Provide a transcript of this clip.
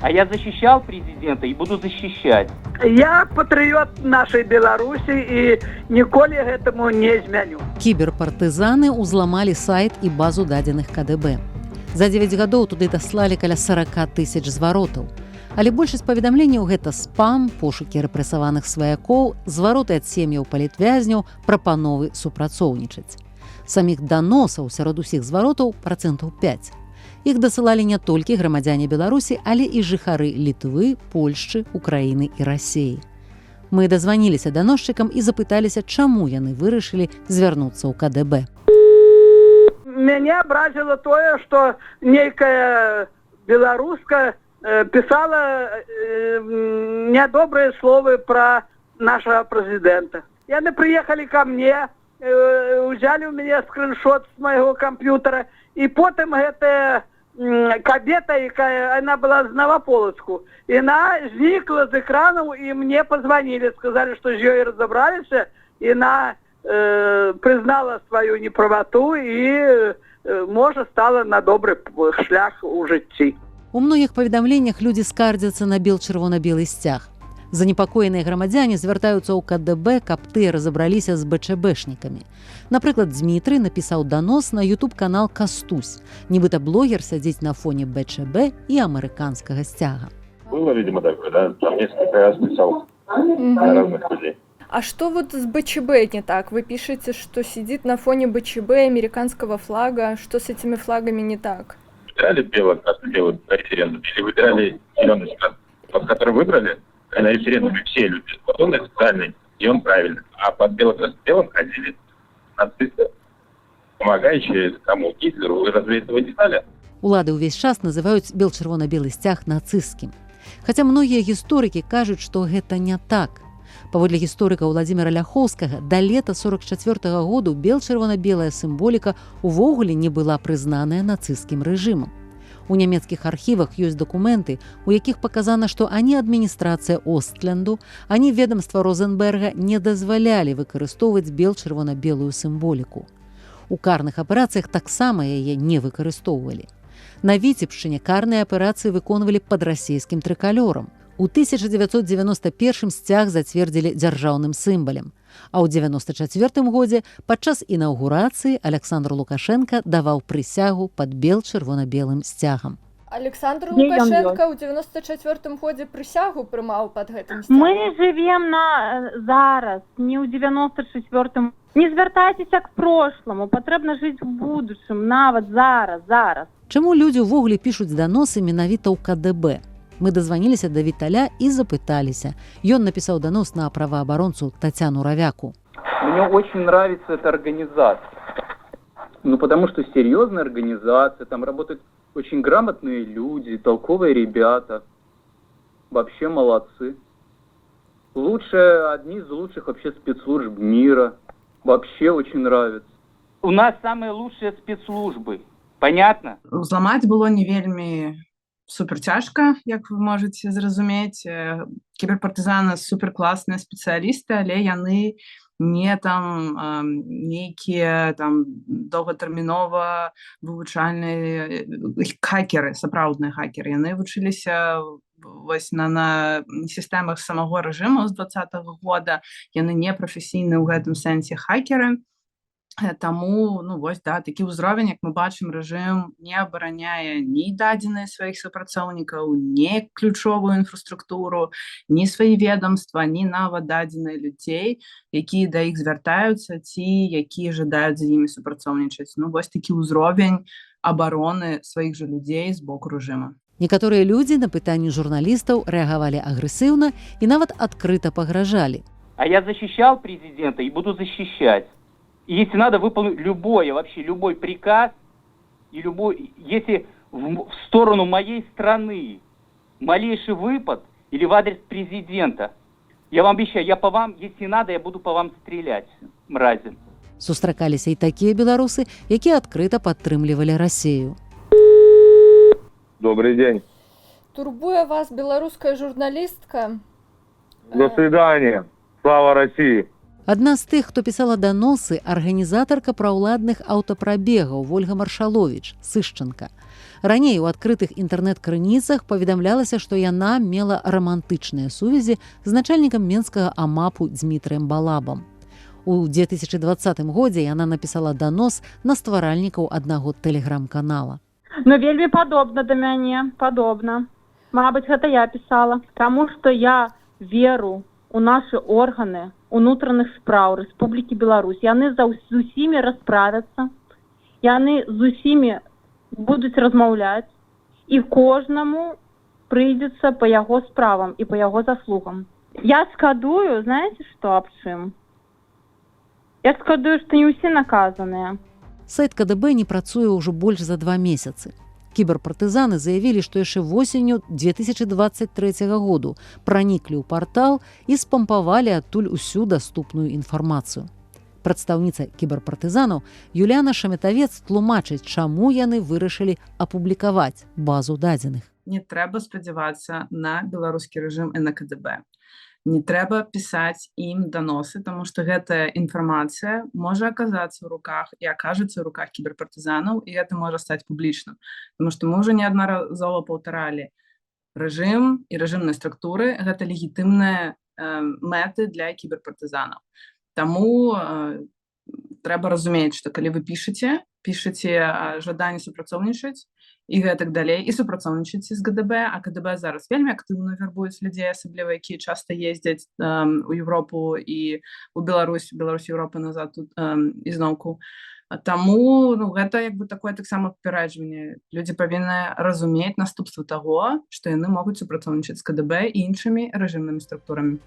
А я защищал президента и буду защищать. Я патрыёт нашай Беларусі і ніколі гэтаму не змяню. Кіберпартызаны ўзламалі сайт і базу дадзеных КДБ. За 9 гадоў туды даслалі каля 40 тысяч зваротаў. Але большасць паведамленняў — гэта спам, пошукі рэпрэсаваных сваякоў, звароты ад сем'яў палітвязняў, прапановы супрацоўнічаць. Саміх даносаў сярод усіх зваротаў працэнтаў 5. Іх дасылалі не толькі грамадзяне Беларусі, але і жыхары Літвы, Польшчы, Украіны і Расеі. Мы дазваніліся даносчыкам і запыталіся, чаму яны вырашылі звярнуцца ў КДБ. Мяне абразіла тое, што нейкая беларуска пісала нядобрыя словы пра нашага прэзідэнта. Яны прыехалі ко мне, узялі ў мяне скриншот з майго камп'ютара, і потым гэтая кабета, якая, она была з Наваполацку, яна знікла з экранаў, і мне позвонили, сказали, што з ёй разабраліся, яна прызнала сваю неправату і можа, стала на добры шлях у жыцці. У многіх паведамленнях людзі скардзяцца на бел-чырвона-белы сцяг. Занепакоеныя грамадзяне звяртаюцца ў КДБ, каб тыя разабраліся з БЧБшнікамі. Напрыклад, Дзмітрый напісаў данос на YouTube-канал «Кастусь». Нібыта блогер сядзіць на фоне БЧБ і амерыканскага сцяга. Было, видимо, такое, да? Там несколько раз писал на разных людей. А что вот с БЧБ не так? Вы пишете, что сидит на фоне БЧБ, американского флага. Что с этими флагами не так? Выбирали бело-красно-белый на референдуме или выбирали зеленый, тот, который выбрали на референдуме все люди? Вот он официальный, и он правильный. А под бело-красно-белым ходили нацисты, помогающие кому? Гитлеру. Вы разве этого не знали? Улады ўвесь час называюць бел-чырвона-белы сцяг нацысцкім. Хаця многія гісторыкі кажуць, што гэта не так. Паводле гісторыка Уладзіміра Ляхоўскага, да лета 44 -го году бел-чырвона-белая сімволіка увогуле не была прызнаная нацысцкім рэжымам. У нямецкіх архівах ёсць дакументы, у якіх паказана, што ані адміністрацыя Остлянду, ані ведомства Розенберга не дазвалялі выкарыстоўваць бел-чырвона-белую сімволіку. У карных аперацыях таксама яе не выкарыстоўвалі. На Віцебшчыне карныя аперацыі выконвалі пад расійскім трыкалёрам. У 1991 сцяг зацвердзілі дзяржаўным сімвалем. А ў 94 годзе падчас інаўгурацыі Аляксандр Лукашэнка даваў прысягу пад бел-чырвона-белым сцягам. Александр Дзе ён? Лукашенко ў 94 годзе прысягу прымаў под гэтым сцягам. Мы живем на зараз, не ў 94. Не звяртайцеся к прошлому, патрэбна жыць в будучым, нават зараз, зараз. Чаму людзі ўвогуле пішуць даносы менавіта ў КДБ? Мы дазваніліся да Віталя і запыталіся. Ён напісаў данос на праваабаронцу Тацяну Равяку. Мне очень нравится эта организация. Ну, потому что серьезная организация, там работают очень грамотные люди, толковые ребята. Вообще молодцы. Лучшие, одни из лучших вообще спецслужб мира. Вообще очень нравится. У нас самые лучшие спецслужбы. Понятно? Узламаць было не вельмі супер цяжка, як вы можете зразумець. Кіберпартызаны суперкласныя спецыялісты, але яны не там нейкія там доўгатэрмінова вывучальныя хакеры, сапраўдныя хакеры. Яны вучыліся вось на сістэмах самого рэжыму з 20-го года, яны не прафесійны ў гэтым сэнсе хакеры. Таму, ну вось, да, такі ўзровень, як мы бачым, рэжым не абараняе ні дадзеныя сваіх супрацоўнікаў, ні ключовую інфраструктуру, ні свае ведомства, ні нават дадзеныя людзей, якія да іх звяртаюцца ці якія жадаюць з імі супрацоўнічаць. Ну вось такі ўзровень абароны сваіх жа людзей з боку рэжыма. Некаторыя людзі на пытанні журналістаў рэагавалі агрэсіўна і нават адкрыта пагражалі. А я защищал президента и буду защищать. И если надо, выполню любое, вообще любой приказ, и любой, если в сторону моей страны малейший выпад или в адрес президента, я вам обещаю, я по вам, если надо, я буду по вам стрелять, мрази. Сустракаліся і такія беларусы, якія адкрыта падтрымлівалі Расею. Добрый день. Турбуе вас беларуская журналістка. До свидания. Слава России. Адна з тых, хто пісала даносы, арганізатарка праўладных аўтапрабегаў Вольга Маршалович, Сышчанка. Раней у адкрытых інтэрнэт-крыніцах паведамлялася, што яна мела рамантычныя сувязі з начальнікам менскага АМАПу Дзмітрыем Балабам. У 2020 годзе яна напісала данос на стваральнікаў аднаго тэлеграм-канала. Ну, вельмі падобна да мяне, падобна. Мабыць, гэта я пісала, таму што я веру у нашы органы унутраных спраў Рэспублікі Беларусь. Яны з усімі расправяцца, яны з усімі будуць размаўляць, і кожнаму прыйдзецца па яго справам і па яго заслугам. Я шкадую, знаете, што аб чым? Я шкадую, што не ўсе наказаныя. Сайт КДБ не працуе ўжо больш за 2 месяцы. Кіберпартызаны заявілі, што яшчэ восенню 2023 году праніклі ў партал і спампавалі адтуль усю даступную інфармацыю. Прадстаўніца кіберпартызанаў Юліана Шаметавец тлумачыць, чаму яны вырашылі апублікаваць базу дадзеных. Не трэба спадзявацца на беларускі рэжым і на КДБ. Не трэба пісаць ім даносы, таму што гэтая інфармацыя можа аказацца ў руках і акажацца ў руках кіберпартызанаў, і гэта можа стаць публічным. Таму што мы ўжо неаднаразова паўтаралі: рэжым і рэжымныя структуры — гэта легітымныя мэты для кіберпартызанаў. Таму трэба разумець, што калі вы пішаце жаданне супрацоўнічаць і гэтак далей і супрацоўнічаце з КДБ, а КДБ зараз вельмі актыўна вербуюць людзей, асабліва якія часта ездзяць у Европу і у Беларусь, Беларусь, Европа, назад тут ізноўку. Таму, ну, гэта як бы такое таксама папярэджванне: людзі павінны разумець наступствы таго, што яны могуць супрацоўнічаць з КДБ і іншымі рэжымнымі структурамі.